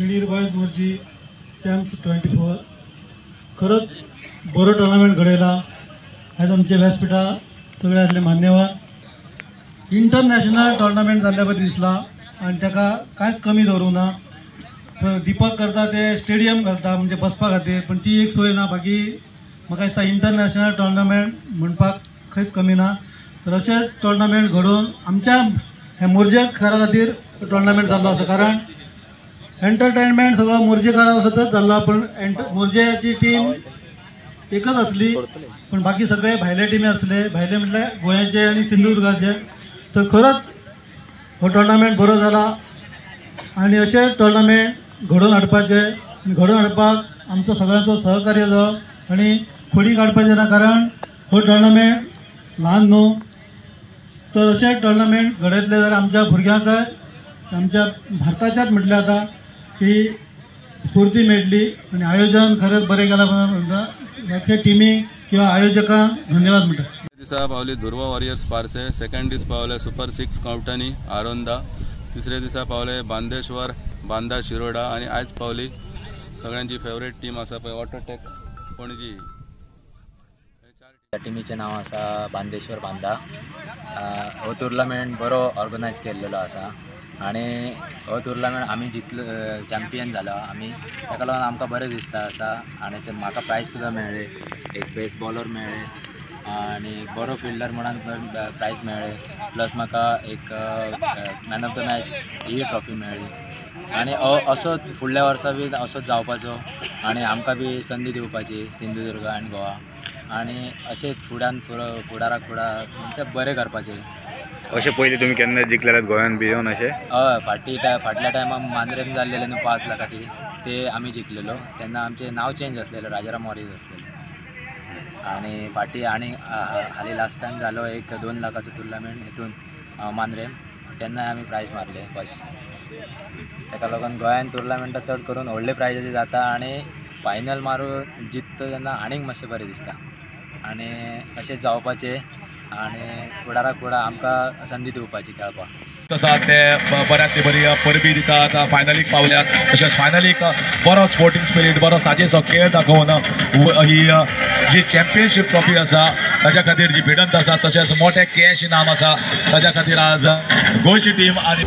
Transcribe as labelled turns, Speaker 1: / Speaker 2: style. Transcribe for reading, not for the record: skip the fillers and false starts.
Speaker 1: खेडीर boys Morjim champs 24 खरंच बरो tournament घडयला. आयज आमचे व्यासपिठा सगळे आसले मान्यवर. इंटरनॅशनल टुर्नामेंट जाल्ल्या बरें दिसला आनी ताका कांयच कमी दवरूंक ना. दीपक करता ते स्टेडियम घालता म्हणजे बसपा खातीर, पण ती एक सोय ना. बाकी म्हाका दिसता इंटरनॅशनल टुर्नामेंट म्हणपाक खंयच कमी ना. तर अशेंच टुर्नामेंट घडोवन आमच्या ह्या मोरजेकारा खातीर टुर्नामेंट जाल्लो आसा, कारण एंटरटेनमेंट सगळो मोरजेकारा वसतच जाल्लो. पण मोरजेची टीम एकच आसली, पण बाकी सगळे भायले टिमी आसले. भायले म्हटल्यार गोंयाचे आनी सिंधुदुर्गाचे. तर खरोच हो टुर्नामेंट बरो जाला आनी अशे टुर्नामेंट घडोवन हाडपाचे आनी घडोवन हाडपाक आमचो सगळ्यांचो सहकार्य जावप आनी खोडी काडपाचें ना, कारण हो टुर्नामेंट ल्हान न्हू. तर अशे टुर्नामेंट घडयतले जाल्यार आमच्या भुरग्यांकय आमच्या भारताच्याच म्हटल्यार आतां ही स्फूर्ती मेळटली. आनी आयोजन खरेंच बरें केलां म्हणून ह्या टिमीक किंवा आयोजकांक धन्यवाद म्हणटा.
Speaker 2: दिसा पावली धुर्वा वॉरियर्स पार्से, सेकंड दीस पावले सुपर 6 कवटानी आरोंदा, तिसऱ्या दिसा पावले बांदेश्वर बांदा शिरोडा आनी आयज पावली सगळ्यांची फेवरेट टीम आसा पळय ऑटोटेक पणजी.
Speaker 3: त्या टिमीचें नांव आसा बांदेश्वर बांदा. हो टुर्नामेंट बरो ऑर्गनायज केल्लो आसा आनी हो टुर्नामेंट आमी जितलो चॅम्पियन जालो आमी, ताका लागून आमकां बरें दिसता आसा. आनी ते म्हाका प्रायज सुद्दां मेळ्ळें, एक बेस्ट बॉलर मेळ्ळें आनी बरो फिल्डर म्हणून प्रायज मेळ्ळें, प्लस म्हाका एक man of the match he trophy मेळ्ळी. आनी असोच फुडल्या वर्सा बी असोच जावपाचो आनी आमकां बी संदी दिवपाची सिंधुदुर्ग आनी गोवा, आनी अशेंच फुडान फुडाराक फुडार म्हणजे बरें करपाचें.
Speaker 4: अशें पयलीं तुमी केन्ना जिखलेले गोंयान बी येवन अशें?
Speaker 3: हय, फाटल्या टायमाक मांद्रेन जाल्लेले न्हू 5 लाखाची, ते आमी जिखलेलो. तेन्ना आमचें नांव चेंज आसलेलें, राजाराम वॉरियर्स आसलेलें. आनी फाटीं आनी हालीं लास्ट टायम जालो एक 2 लाखाचो टुर्नामेंट हितून मांद्रेम, तेन्नाय आमी प्रायज मारले फर्स्ट. ताका लागून गोंयान टुर्नामेंटां चड करून व्हडले प्रायजाचे जाता आनी फायनल मारून जिखता तेन्ना आनीक मातशें बरें दिसता. आनी अशेंच जावपाचें आनी फुडाराक फुडार आमकां संदी दिवपाची खेळपाक.
Speaker 5: आसा ते बऱ्यांतली बरी परबी दितात, फायनलीक पावल्यात. तशेंच फायनलीक बरो स्पोर्टींग स्पिरीट, बरो साजेसो खेळ दाखोवन ही जी चॅम्पियनशीप ट्रॉफी आसा ताज्या खातीर जी भिडंत आसा, तशेंच मोठे कॅश इनाम आसा ताज्या खातीर आज गोंयची टीम आनी